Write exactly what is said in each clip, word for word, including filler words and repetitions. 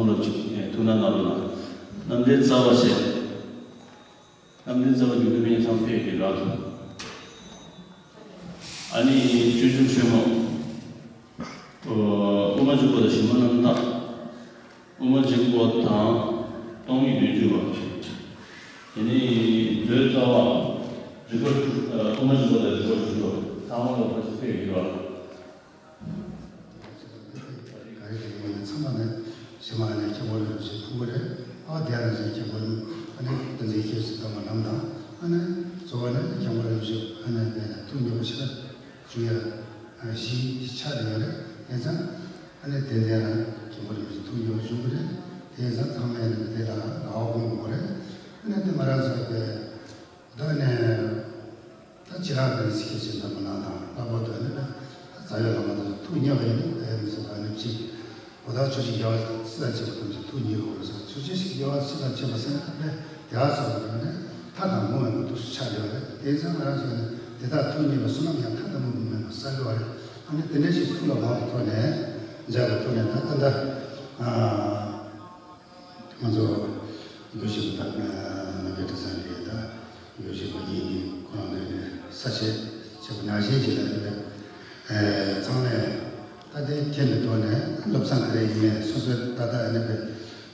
ལོ་གཅིག་ཐུགས་སྣང་གནང་རོགས་གནང་། རྣམ་འདྲེན་རྩ་བ་ཆེ། རྣམ་འདྲེན་རྩ་བ་རྒྱུད་སྡེ་མི་ཚང་ཕེབས་ཀྱི་རག་ཐུབ། ཨ་ནི་སྤྱོད་འཇུག་ཆེན་མོ། ཨོ། དབུ་མ་འཇུག་པ་དང་གཞི་མ་རྣམ་དག། དབུ་མ་འཇུག་པ་དང་སྟོང་ཉིད་བདུན་ཅུ་པ། དེ་ནས་མཛོད་རྩ་བ། རིག་པ་དྲུག་ཨ། དབུ་མ་འཇུག་པ་དང་རིག་པ་དྲུག་ཅུ་པ། ཚང་མ་ལ་ཕར་ཕྱིན་ཕེབས་ཡོད་ར། ག་རེ་རེད། ཡིན་ན་ཚང་མ་ནི་ཕྱི་མ་ནས་མཁན་པོ་རིན་པོ་ཆེ་ཕུལ་གི་རེད། ཨ་དེ་ནས་མཁན་པོ་རིན་ཨ་ནི་བསྟན་འཛིན་སྐྱེས་སུ་དམ་པ་རྣམས་དང་། ཨ་ནི་གཙོ་བོ་ནི་མཁན་པོ་རིན་པོ་ཆེ་ཨ་ནི་དེ་ནས་ཐུགས་མཉེས་པོ་ཞེ་དྲག་བྱུང་ཡ་གཞིའི་ཆ་དེ་ཡོད་རེད། དེ་ཙང་ཨ་ནི་དེ་འདྲ་ལ་མཁན་པོ་རིན་པོ་ཆེ་ཐུགས་མཉེས་པོ་བྱུང་གི་རེད། དེ་ཙང་ཚང་མས་ནི་དེ་ལ་དགའ་བ་སྒོམ་དགོས་རེད། ཨ་ནི་དེ་ང་རང་ཚོ་དེ་ད་ནས། ད་ཁྱེད་རང་གི་ཚིག་ཤད་ཅིག་འདྲ་མ་གནང་དང་། ལྷག་པར་དུ་ནི་རྩ་བའི་བླ་མ་དང་ཐུགས་མཉེས་པ་ཡིན་ན། ཨེ་མི་ཚེ་བ་ནི་གཅིག་འོ་ད་ཆོས་ཀྱི་རྒྱལ་བ་སྲིད་དང་བཅས་པ་ཐམས་ཅད་ཐུགས་མཉེས་དགོས་ས། ཆོས་ཀྱི་རྒྱལ་བ་སྲིད་དང་བཅས་པ་ཟེར་ན་ད་དཔེ་རྒྱལ་བ་ཚོ་ལ་ནི་ཐ་དང་དམོད་པ་ཐུགས་སུ་ཆགས་ཡོད་རེད། དེ་ཚང་ང་རང་ཚོ་ནི་དེ་དག་ཐུགས་མཉེས་པ་བསོད་ནམས་ཡང་ཐ་དང་དམོད་པ་མེད་པ་བསགས་ཡོད་རེད། ཨ་ནི་དེ་འདྲ་ཞིག་ཐུགས་ལ་བབས་པའི་ཐོག་ནས་མཇལ་བའི་ཐོག་ནས་ད་ད་ལྟ། ང་ཚོ་རྒྱུད་གཞི་པ་དང་ནང་པའི་གྲྭ་ཚང་གི་ད་རྒྱུད་གཞི་པ་གཉིས་ཀྱིས་ཁོ་རང་ཚོའི་ས་ཆ་ཆེ་བ་ནང་བཞིན་ཅིག་ལ་ཡོད་པའི་ཚང་མས་ད་ལྟའི་ཁྱེད་ཀྱི་ཐོག་ནས་སློབ་ཚན་ག་རེ་ཡིན་ནའི་སོ་སོའི་ད་ལྟ་ཨ་ནི་པའི་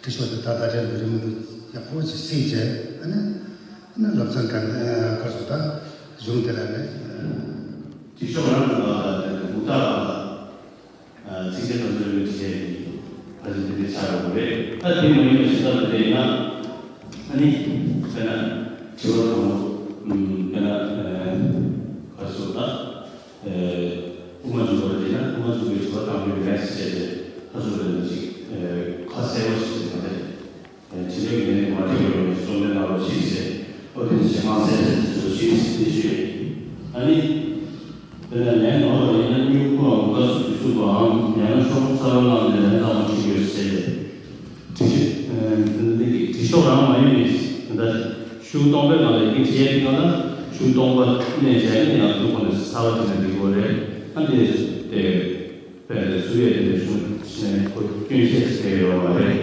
ཁྲིད་ཕྱོགས་དེ་ད་ལྟ་རེད་འདུག་རེད་མི་འདུག་ཡག་པོ་ཅིག་གཟིགས་བྱས། ཨ་ནི་ཨ་ནི་སློབ་ཚན་ག་ག་སོ་ད་གཞུང་དེ་ལ་ནི་ཁྲིད་ཕྱོགས་རང་གི་ལ་མུ་མཐའ་ལ། ཚིགས་བཅད་ཐམས་ཅད་ལུས་ཀྱི་ཞལ་ནས་ཕལ་ཆེར་དེ་འདྲའི་ཆགས་ཡོང་གི་རེད། ད་དེ་མ་ཡིན་པའི་གཞན་དག་དེ་འདྲ་ཡིན་ན། ཨ་ནི་དཔེར་ན་དྲི་བ་དང་པོ་དཔེར་ན་ག་རེ་ཟེར་ད། དབུ་མ་འཇུག་པ་རེད་ན་དབུ་མ་འཇུག་པའི་དྲི་བ་དང་པོའི་ལན་ཞིག་བྱས་ཏེ་ཁ་ཤོ་རེ་ནས་ཅིག་ཁ་གསལ་པོ་ཞིག་བྱས་ན་རེད། དེ་འདྲའི་ངས་མ་འགྲིག་པའི་གསུང་ལན་ལ་ཞིག་བྱས། ཨོ་དེ་ཞིག་མ་གསལ་ཞིག་བཟོ་ཞིག་དེ་ཞུས། ཨ་ནི། དེ་ལ་ལན་ནོར་བ་ཡིན་ན་སྨྱུ་གུའམ་དགའ་བསུ་དུས་གསུམ་པའམ་ཡང་ན་ཤོག་བུ་གསར་པ་བླངས་ནས་ལན་གཙང་མ་བྲིས་དགོས་ཟེར། བྲིས་ཤོག་འདི་གི་བྲིས་ཤོག་རང་མ་ཡིན་པའི་ད་ལྟ་ཤོག་སྟོང་པའི་ནང་ལ་ཡིན་བྲིས་ཡས་ཀྱི་ནང་ལ་ཤོག་སྟོང་པ་གནས་བྱས་ནས་ཡང་འདུག་གོ་ནས་གསར་པ་བྲིས་ན་འགྲིག་གོ་རེད། ཨ་འདི་དེ་དཔེ་སུ་ཡས་དེ་ཤོག་ནས་ཁོ་སྐྱོན་ཤས་ཟེར་ཡོད་མ་རེད།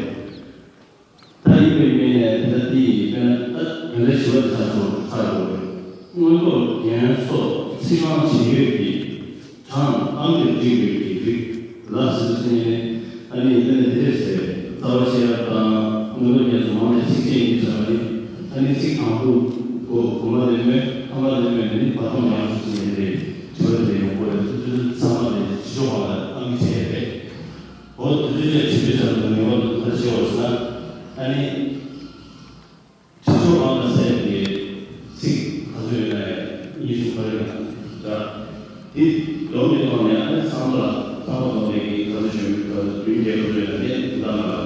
ད་ཡིན་པའི་མིང་ནས་དེ་ལྟ་དེ་ཡིས་དཔེར་ན་ད་དོན་ལས་ཞི་བ་དེ་ཆགས་སོང་ཆགས་འགྲོ་བས། མངོན་རྟོགས་རྒྱན་སོགས་ཚིག་རྐང་ཇི་ཡོད་ཀྱི་གྲངས་ཨང་དུ་བསྒྲིགས་པའི་གི་རིགས་ལ་ཟེར་ཟེར་ནས། ཨ་ནི་དེ་ནས་དེ་འདྲས་ཟེར། རྩ་བ་ཤེས་རབ་དང་མངོན་རྟོགས་རྒྱན་སོགས་མང་ནས་ཚིགས་བཅད་གཉིས་བྱ་བ་ནི། ཨ་ནི་ཚིག་དང་པོ་གོ་གོ་མ་དེ་མོད་ཐ་མ་དེ་མོད་ནི་བར་སྟོང་ཡང་སུ་ཟེར་ནས་དེ་དྲི་བ་དེ་ཡོང་གི་རེད། དེ་ཚོ་ཚང་མ་དེ་ཕྱི་ཕྱོགས་པ་ལ་ཨང་ཀི་བྱས་རེད། འོ་དེ་ཚོ་བཅས་བྱེད་པའི་ཆ་ལ་ངེས་པར་དུ་མཐའ་ཆེ་བར་སོང་ན། ཨ་ནི་ཕྱི་ཕྱོགས་གང་ལ་གསལ་བའི་ཚིག་ག་ཚོད་ཡོད་ན་ཡང་ཉི་ཤུ་ཁ་རེ་ཡང་འདྲ། དེ་སྡོམ་གྱི་ཐོག་ནས་ཨ་ནི་ཚང་མ་ལ་ཚང་མ་སྡོམ་པའི་གི་ག་ཚོད་བྱུང་ཡོད་ཀྱི་ག་ཚོད་བདུན་བརྒྱད་ག་ཚོད་ཡོད་ན་དེ་འདྲ་མ་